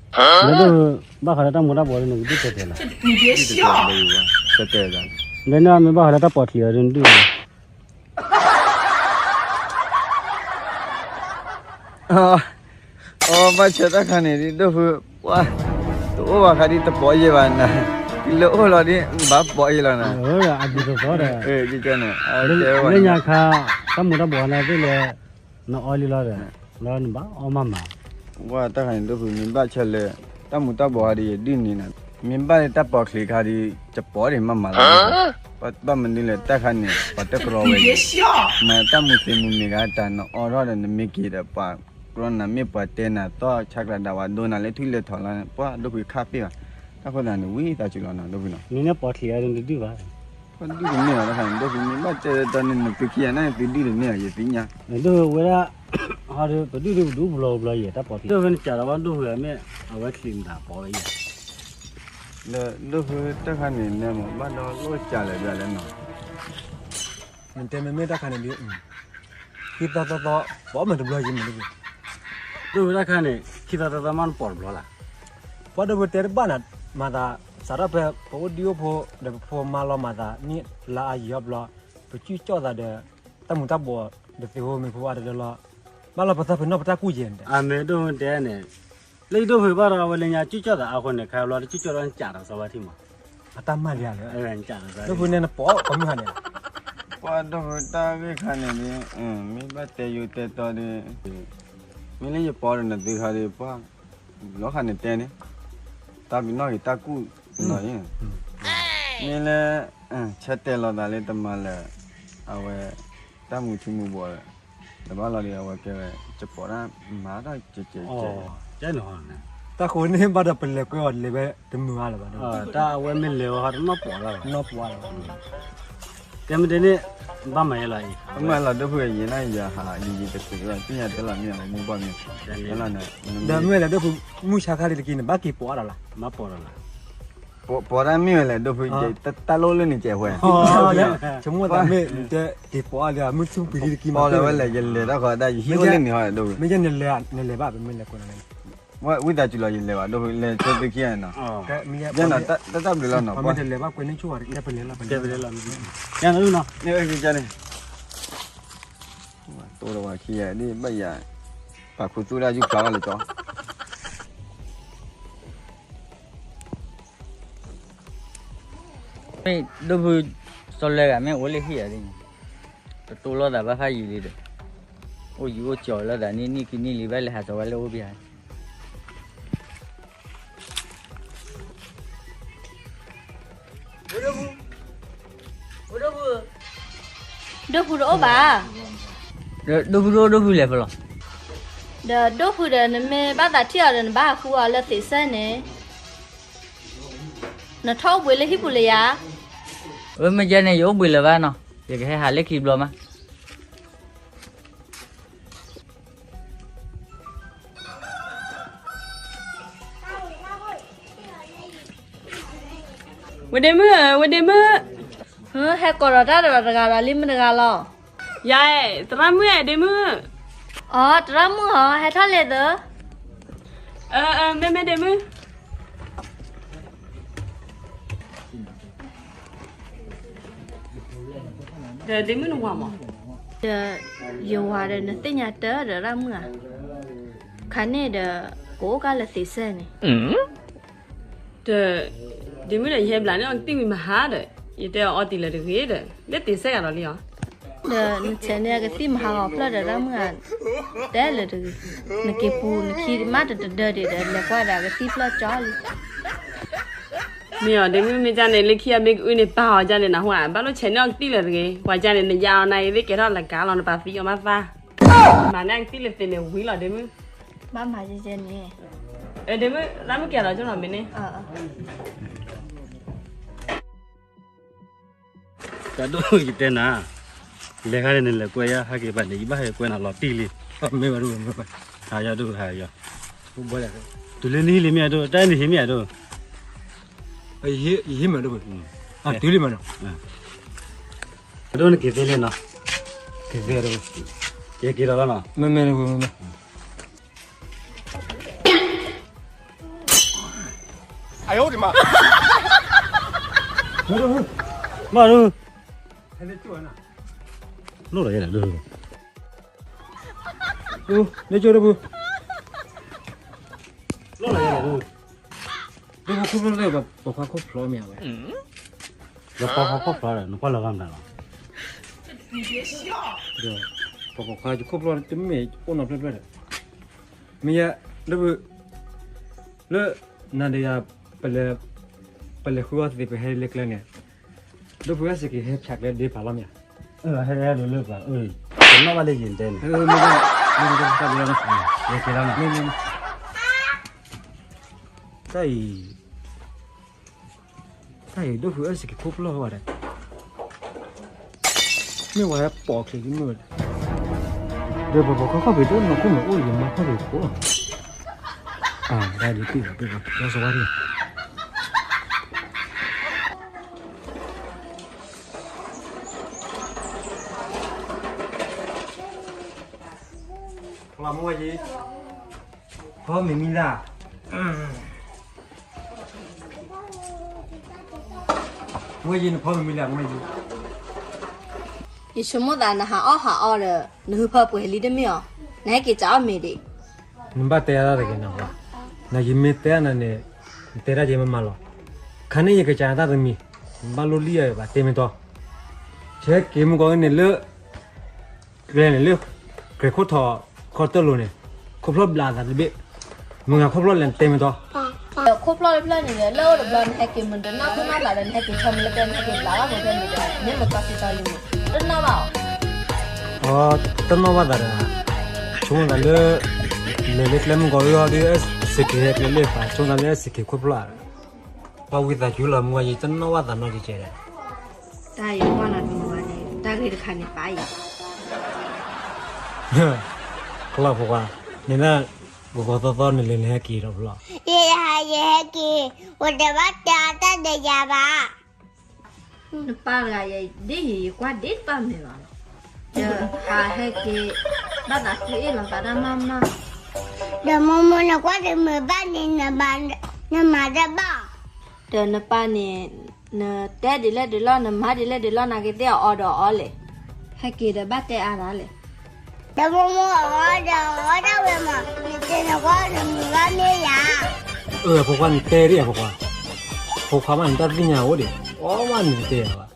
ဘၣ်ဃးလၢတၢ်မူၤတၢ်ဘှီးဒုး နကဒုးတဲာ်တဲာ်လီၤ, ဆၢတဲာ်လီၤ, ဒီးန့ၣ်မ့ၢ်ဘၣ်ဃးလၢတၢ်ပိာ်ချံးအီၤဒုး နဒုး အီ ဘၣ်ဆၣ်တၢ်ခါန့ၣ်ဒုး ဒိၣ်ဖု, ပှၤ, တအိၣ်ဘၣ်ခါဒ်တပိာ်ယဲၢ်ဘၣ်နၤ, တုၤလၢအိၣ်လီၤဒ် ဘၣ်ပိာ်ယဲၢ်လီၤနၤ, အဒ်သိးသိးဒီး, လၢညါခါ, တၢ်မူၤတၢ်ဘှီးနၤသ့ၣ်လဲၣ်, နအီလံလီၤဒီး, လၢနဘၣ်အီမးမး, ပှၤတၢ်ခါန့ၣ်ဒိၣ်ဖု မ့ၢ်ဘၣ်ဆၣ်လၢ, တၢ်မူၤတၢ်ဘှီးခါဒ်ယဒုးန့ၣ်နၤ, မ့ၢ်ဘၣ်လၢတၢ်ပိာ်ချံးခါဒ်, ယပိာ်ဒ်မးမးလီၤ, ဘၣ်မနုၤလဲၣ်တၢ်ခါန့ၣ် ပှၤတကြၢးဝဲ, မၤတၢ်မူၤသ့မူၤမ့ၢ်ဂ့ၤ တၢ်နအီထီၣ်ဒီးနမ့ၢ်က့ၤဒီးပှၤ, ကြၢးနၤမ့ၢ်ပှၤတဲနၤသီၣ်ဆါကျးဒၣ်ဝဲဒိနၤလၢထံၣ်လဲၤထီၣ်လီၤ, ပှၤဒိၣ်ဖုခါပ့ၢ်ဘၣ်, တၢ်ဃိသးန့ၣ် ဝံသးစူၤလီၤနၤဒိၣ်ဖုနီၤ, နမ့ၢ်ပိာ်ချံးအီၤဒုး နတဒုးဘၣ် ပှၤဒုးတမ့ၢ်ဘၣ်တခါန့ၣ် ဒိၣ်ဖုမ့ၢ်ဘၣ်တဲဒီးန့ၣ် နသုခံဂၤန့ၣ် သုဒုးတမ့ၢ်ဘၣ် ယသ့ၣ်ညါ, ဒိၣ်ဖုဝဲဒၣ်, ဟီဒီး ပဒုးဒုးပဒုးပလီၢ်ပလီၢ်ယဲၢ်တၢ်ပိာ်ချံး, ဒိၣ်ဖုနစးဒီးဘၣ်ဒိၣ်ဖုမ့ၢ်, အဝဲချံးမတၤပိာ်ဝဲယဲၢ်, ဒီးဒိၣ်ဖုတၢ်ခါန့ၣ် နမ့ၢ်ဘၣ်ဒီးလိၣ်စးလဲၣ်ဘၣ်လဲၣ်နီၤ, နတဲမ့မ့ၢ်တၢ်ခါန့ၣ်ဒုး ခံသီသီသီ, ပိာ်မ့ၢ်တဘျီယံၤမ့ၢ်ဒိၣ်ဖု, ဒိၣ်ဖုတၢ်ခါန့ၣ် ခံသီသီသီမးနပိာ်တဘျီလၢ်, ပှၤဒိၣ်ဖုတဲတဘၣ်နၤ, မၤသး, စးထီၣ်ဖဲ, ပအိၣ်ဒံအိၣ်ဖိ, ဒီးပဖိမါလီၤမၤသး နံၣ်လါအါယံာ်အီၤဘျီ, ပကူၣ်ကၠီၣ်သးဒီး, တၢ်မူၤတၢ်ဘှီး, ဒီးသ့ၣ်ဖိမ့ၢ်ဖိအါတလၢလီၤ, ဘၣ်လီၤပသးပ့ၤနီၣ်ပတၢ်ကူၣ်ယဲၢ်န့ၣ်, အမ့ၢ်ဒိၣ်ဖုတဲန့ၣ်, လၢယဒိၣ်ဖုဘၣ်ဒီး အဝဲလၢညါကူၣ်ကၠီၣ်သးအဃိန့ၣ် ခါဘျီတကူၣ်ကၠီၣ်ဒီးနကးဒီးစီၤဝါထံမး, အတၢ်မၤလၢ်လၢ, ဒိၣ်ဖုန့ၣ်နပိာ်ကမုၢ်ဟါန့ၣ်, ပှၤဒိၣ်ဖုတၢ်ဂ့ၢ်ခါန့ၣ်ဒုး, မ့ၢ်ဘၣ်တဲယိၤတဲတီဒုး, မ့ၢ်လၢယပိာ်ဒီးနသုခါဒုး ပှၤ, လီၤခါန့ၣ်တဲန့ၣ်, တၢ်ပ့ၤနီၣ်ဂ့ၤတၢ်ကူၣ်, လီၤအံၤ, မ့ၢ်လၢ, ဆၢတဲာ်လီၤသးလၢတမၤလၢၤ, အဝဲ, တၢ်မူၤထံမူၤဘှီး, တဘၣ်လီၤဒီးအဝဲကဲဝဲ, ယပိာ်တၢ်မၤတၢ်ကဲကဲကဲ, တၢ်ဃိန့ၣ်ဘၣ်ဒီးပလဲၤကွဲအီၤလဲၤဝဲတမုာ်အါလၢၤဘၣ်, တၢ်အဝဲမ့ၢ်လဲၤဝဲဟီတနီၣ်ပိာ်လၢၤဘၣ်, ကဲမ့ၢ်ဒ်န့ၣ်, ဘၣ်မၤယဲလီၤအံၤ, မ့ၢ်လီၤဒိၣ်ဖုယဲၢ်နၤယဟးယံာ်ယံာ်တချုးဘၣ် သ့ၣ်ညါတဲလီၤမ့ၢ်အမူဘၣ်မ့ၢ်, ဒီးမ့ၢ်လဲၤဒိၣ်ဖု, မုၢ်ဆါခါလံတက့ၢ်န့ၣ် ဘၣ်က့ၤပိာ်အါဒီးလၢ်, ဘၣ်ပိာ်ဒီးလၢ်, ပိာ်တၢ်မ့ၢ်ဝဲလဲၣ်ဒိၣ်ဖု, တၢ်လိၣ်လၢန့ၣ်ကဲးဝဲ, ဆိကမိၣ်သးမ့ၢ်တဲက့ၤပိာ်အါလံ မုၢ်ဆူၣ်ပံၤလံတက့ၢ်မး, ပိာ်လၢၤဝဲလဲၣ် ယလဲၤတၢ်ဃီတၢ်ယဟံၣ်အိၣ်လၢန့ၣ်ဟီဒိၣ်ဖု, မ့ၢ်ယဲနလဲၤဘၣ် ပမ့ၢ်လဲၤကိးနၤလဲၣ် ဝံသးစူၤလီၤ ယလဲၤဘၣ် ဒိၣ်ဖု လဲၤဆိသုခံဂၤနီၤ, ယဲနီၤ တၢ်တၢ်ဘျုးလီၤနီၤ, ပမ့ၢ်တလဲၤဘၣ်ကွဲန့ၣ်ဆူၣ်ဝဲတကဲပလဲၤလီၤ, ပလဲၤလီၤ, ယဲနီၤ, တိၢ်တဝၤခံဂၤဒ်ဘၣ်ယၤ, ပာ်ခူသူၣ်တၢ်ယူၢ်ဖျါထီၣ်လၢကၠီ မ့ၢ်ဒိၣ်ဖု စီၤလၢဂၤ မ့ၢ်အိၣ်လၢဟံၣ်ဧါဒ်န့ၣ်, တတိၢ်လိာ်သးဘၣ်ဖးယံာ်လံဒီး, အိၣ်ယူၤအိၣ်ကၠီၤလိာ်သးန့ၣ် နံၣ်ခံနံၣ်လံ ဘၣ်လဲၤဟးစီၤဝဲလၢအိၣ်ဘၣ်ဧါ. ဒိၣ်ဖုတအိၣ်ဘၣ်. ဒိၣ်ဖုတအိၣ် ဒိၣ်ဖုလဲၤဖဲလဲၣ်. ဒီးဒိၣ်ဖုဒီး နမ့ၢ်ဘၣ်သးထံၣ်အီၤဒီး နဘၣ်ဟးဃုအီၤလၢသ့ၣ်စဲန့ၣ်, နထီၣ်အိၣ်ဘှံးလၢဟံၣ်ပူၤလၢယၤ. အမ့ၢ်ကဲန့ၣ် ယအိၣ်ဘှံးလၢၤဘၣ်နီၤ, ယကဟဲဟးလၢခံဘျီမး. ဝဲဒ့မုၣ်, ဝဲဒ့မုၣ်. ဟဲကိးဒီးတၢ်ဒီးတဂၤဒီး လံမ့ၢ်တဂၤလီၤ. ယၤ, သရၣ်မုၣ်ဧၢ ဒ့မုၣ်. အိ သရၣ်မုၣ်ဧၢ, ဟဲထီၣ်လဲၤသၢ. မ့မ့ၢ်ဒ့မုၣ်. ဒီးဒ့မုၣ်နဝၤမး. ဒီးယဝၤဒီး နသ့ၣ်ညါတၢ်ဒီးသရၣ်မုၣ်ဧါ. ခါန့ၣ်ဒီး ကအိၣ်ကၢ်လၢသ့ၣ်စဲန့ၣ်. ဒီးဒ့မုၣ်ဒီး ယဟဲဘျးန့ၢ်အီၤကသံၣ်ဝံၤမဟါဒီး, ယတဲအီၤအီတံၢ်လၢၤတဂ့ၤဒီး, လၢသ့ၣ်စဲဂၤဒီးလံဧါ. ဒီးနဆဲးန့ၢ်ကသံၣ်မဟါဂီၤဖျၢၣ်ဒီးသရၣ်မုၣ်ဧါ, တဲလၢၤတဂ့ၤ. နက့ၤပူၤနခံမးတတဒၢဒံးဒီး လဲၤကွၢ်ဒီးကသံၣ်ဖျၢၣ်ကၠီလံ. မ့ၢ်အီၤဒ့မုၣ် မ့ၢ်ကၢ်န့ၣ် လၢခံအမ့ၢ်ကအုန့ၣ် ပာ်အီၤကၢ်န့ၣ်နဟူဧါ, ဘၣ်လိၣ်ဆဲးန့ၢ်အီၤကသံၣ်လၢၤတဂ့ၤ. ပှၤကၢ်န့ၣ် နယါအီၤနၤအံၤသ့ၣ်ကဲထီၣ်လၢကါလီၤ နပာ်သံအီၤမးသး. မၤန့ၢ်အကသံၣ်လၢၤသ့ၣ်န့ၣ်ဝံၤလီၤဒ့မုၣ်. ဘၣ်မၤကဲကဲန့ၣ်. ဒ်မ့ၢ်လၢမ့ၢ်ကဲလီၤကၠိနီၤမ့ၢ်န့ၣ် တၢ်ဒိၣ်ယတဲနၤ, လဲၤခါန့ၣ် နလဲၤကွဲယါဟဲက့ၤဘၣ်န့ၣ် ယဘၣ်ဟဲကွဲနၤလီၤတံၢ်လံ, မ့ၢ်ဘၣ်ဒိၣ်မ့ၢ်ဘၣ်, ဟးယၤဒိၣ်ဟးယၤ, တုၤလၢနဟံးလံမ့ၢ်အဒိၣ် တၢ်နဟံးမ့ၢ်အဒိၣ်, ယဟံးမ့ၢ်ဒိၣ်, တုၤလံမ့ၢ်နီၤ, အဒိၣ်နက့ၤသ့လံနီၤ, က့ၤသ့ဒိၣ်, ယက့ၤလီၤလီၤနီၤ, မ့ၢ်မ့ၢ် 哎呦我的妈！မၤဒိၣ်, လိၣ်လီၤယဲဒၣ်ဒိၣ်, လၢကၠိတပူၤ, လိၣ်လီၤယဲဒၣ်ဒိၣ်, ဒိၣ်ခိၣ်ဖျိလၢပှၤခိၣ်ဖျိမ့ၢ်ဝဲ, ဒီးပှၤခိၣ်ဖျိဒီး နကွၢ်လီၤဂၤမတၤလီၤ, ဒီးပှၤခိၣ်ဖျိတမ့ၢ်အိၣ်နီတဖျၢၣ်ဖျၢၣ်ဒီး, မ့ၢ်ယဲ, လၢ လၢ နၤဒီးယၤ ပလဲၤဃုအီၣ်သ့ၣ် ပဟဲလၢကျဲန့ၣ်, ဒိၣ်ဖုအစ့ၢ်ကီးဟဲဖျါကျဲဒ့ပာ်လီၤမ့ၢ်ဧါ, ဟဲလၢလၢပှၤ, တနီၣ်ဘၣ်လၢယံၤတဲန့ၣ်, မ့ၢ်, မ့ၢ်, တၢ်အံၤ တၢ်အံၤ ဒိၣ်ဖုအစ့ၢ်ကီးခိၣ်ဖျိဝဲဒၣ်, မ့ၢ်ဝဲပိာ်ချံမ့ၢ်ဝဲဒၣ်, ဒီးပပှၤခီၣ်ဖံးဒိၣ်နီၢ်ခိၣ်မ့ၢ်အိၣ်ယမါခီၣ်ဖံးခိၣ်လီၤ, အဒၣ်ဒ်တံၢ်လီၤ ပပှၤကီၢ်စဝါန့ၣ် ဖီမ့ၢ်ဝဲယံၤ, ဖီမ့ၢ်မံၤလၢ်, မ့ၢ်ဝဲယံၤ နဖီမ့ၢ်မံၤလၢ် မ့ၢ်ဝဲယံၤ, ယဆိကမိၣ်သးနဟးအီၣ်ဟးအီဒီး နဟုဖၢပှဲၤလံတမ့ၢ်အီၤ, နဟဲက့ၤစးအီၣ်မ့ၤဒံး, နဘၣ်တဲအါတၢ်တဂ့ၤနီၤ, နယမ့ၢ်တဲအါနၤန့ၣ်, နတဲတၢ်ယမ့ၢ်မၤလီၤ, ခါန့ၣ်ယကစးနၤတၢ်တမံၤ, နဘၣ်လိၣ်လံယၤဘၣ် တဲမ့ၢ်တီ, ယဟဲက့ၤမုၢ်ကီၢ်န့ၣ်လၢ ကျဲန့ၣ်လၢ ကြဲၤခိၣ်ထီၣ်ခီတၢၢ်လိၤန့ၣ်, ခိၣ်ဖျီၣ်ဘျးအသးတဘ့ၣ်, မုၢ်ဂၤခိၣ်ဖျီၣ်လဲၣ် နတဲမ့ၢ်တီ, ခိၣ်ဖျီၣ်တဖျၢၣ်န့ၣ် လၢအိၣ်တဘျီ နဟဲက့ၤမုၢ်တနီၢ်ခိၣ်နီၢ်သးဒီး နဟဲက့ၤထီၣ်မ့ၢ်လၢကျဲ နဟဲက့ၤဘျးဘၣ်မ့ၢ်ဖဲန့ၣ်ဒီး မ့ၢ်မ့ၢ်ကီၢ်စံးတီလံမ့ၢ် တနီၣ်ဘၣ်အီၤ, အတနီၣ်ဘၣ်သးဒီး, ဆိကမိၣ်သးလၢ လဲၤလၢကျဲမုၢ်ကီၢ်အံၤဒီး စ့ၢ်ကီးဟဲကျဲလၢပှၤ ဆိကမိၣ်သးလၢစ့ၢ်ကီးခိၣ်ဖျီၣ် ပှၤဝံသးစူၤလီၤ မုၢ်ဝါယံၤ တနီၣ်ဘၣ်သးနီတကဲဒီး, တၢ်အံၤကွၢ်နၤတမုာ်ဘၣ်န့ၣ် တၢ်ဂ့ၢ်တခါန့ၣ်ပာ်အံၤ, ကလီၤဖိခွါ, န့ၣ်ဒၣ် ကကီၤသီသီန့ၣ်လဲၤနဟဲက့ၤဒီးဖျီၣ်, ယဟဲက့ၤ, ဝဲတဘၣ်တဲအါတၢ်ဒီးယၤဘၣ်. နပၢ်တဂၤယဲ ဒ်ယံၤယကွၢ်ဒ့တဘၣ်မုာ်ဘၣ်လီၤ, ဒီးဟးဟဲက့ၤ ဘၣ်သးခုအ့ၣ်လီၤသးတၢ်မးမး, ဒီးမိၢ်မိၢ်နကွၢ်တမုာ်ဘၣ်န့ၣ် နမၤတဘၣ်, ဒီးနပၢ်န့ၣ် နတဲဒ်လဲၣ်ဒ်လဲၣ် နမၤဒ်လဲၣ်ဒ်လဲၣ် နာ်က့သ့ၣ်အီၤဒီးအီၤလဲၣ်, ဟဲက့ၤဒီးဘၣ်တဲအါသးလဲၣ်, ဒီးမိၢ်မိၢ်အီၤဒီးအီၤဒၣ်ဝဲမး နတဲနကွၢ်တမုာ်ဘၣ်မ့ၢ်ယၤ, အၢ ဖိခွါနတဲဒ်အံၤဖိခွါ, ဖိခွါမးနတၢ်သ့ၣ်ညါအိၣ်ဒံး အီၣ်မးနတတဲယၤဘၣ်,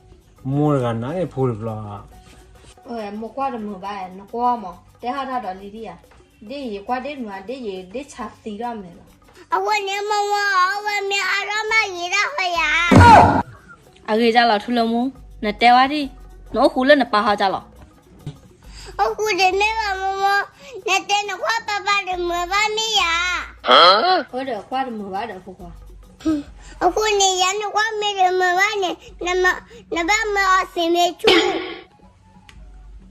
မိၢ်တဂၤနၤန့ၣ်ဖိတဘျီ မိၢ်ကွၢ်တမုာ်ဘၣ် နကွၢ်မး တဲဟီၣ်တၢ်ဒီးလံဒ်ယၤ, ဒ်ယံၤယကွၢ်ဒ့မုာ် ဒ်ယံၤဒ့ဆါသံထီၣ်မုာ်လီၤ, အဃိန့ၣ်မိၢ်မိၢ်အီၤဝဲမ့ၢ်အါထီၣ်မးဂ့ၤဒၣ်ဃီယၤ, အဂ့ၤဒ်လီၤထူလၢမူ, နတဲဝဲဒ်, နအိၣ်ဃူလၢနပၢ်ဟီၣ်ဒ်လီၤ အဃိန့ၣ်မ့ၢ်ဘၣ်မိၢ်မိၢ်, နတဲနကွၢ်ပၢ်ပၢ်တမုာ်ဘၣ်မ့ၢ်ယၤ, အဃိဒီးကွၢ်တမုာ်ဘၣ်ဒီးဖိခွါ, အဃိန့ၣ်ယၤနကွၢ်မ့ၢ်တမုာ်ဘၣ်န့ၣ်, နဘၣ်မၢအီၤသ့ၣ်မ့ၢ်ဆူၣ်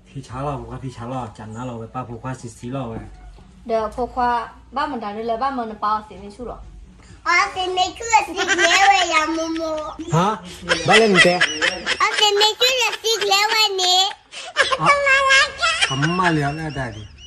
ဖံဆါလီၤ ဖိခွါဖံဆါလီၤ ကနၤလီၤဝဲ ပၢ်ဖိခွါဆံးဆံးလီၤဝဲ, ဒီးဖိခွါ ဘၣ်မတၤဒ်လၢဘၣ်မၢနပၢ်အီၤသ့ၣ်မ့ၢ်ဆူၣ်လီၤ, အီၤသ့ၣ်မ့ၢ်ဆူၣ်ဒီးသံကျဲဝဲယၤမိၢ်မိၢ်, ဟါ, ဘၣ်လဲၣ်နတဲ, အီၤသ့ၣ်မ့ၢ်ဆူၣ်ဒီးသံကျဲဝဲန့ၣ်, ကမၣ်လံအီၤလၢတၢ်ဒ်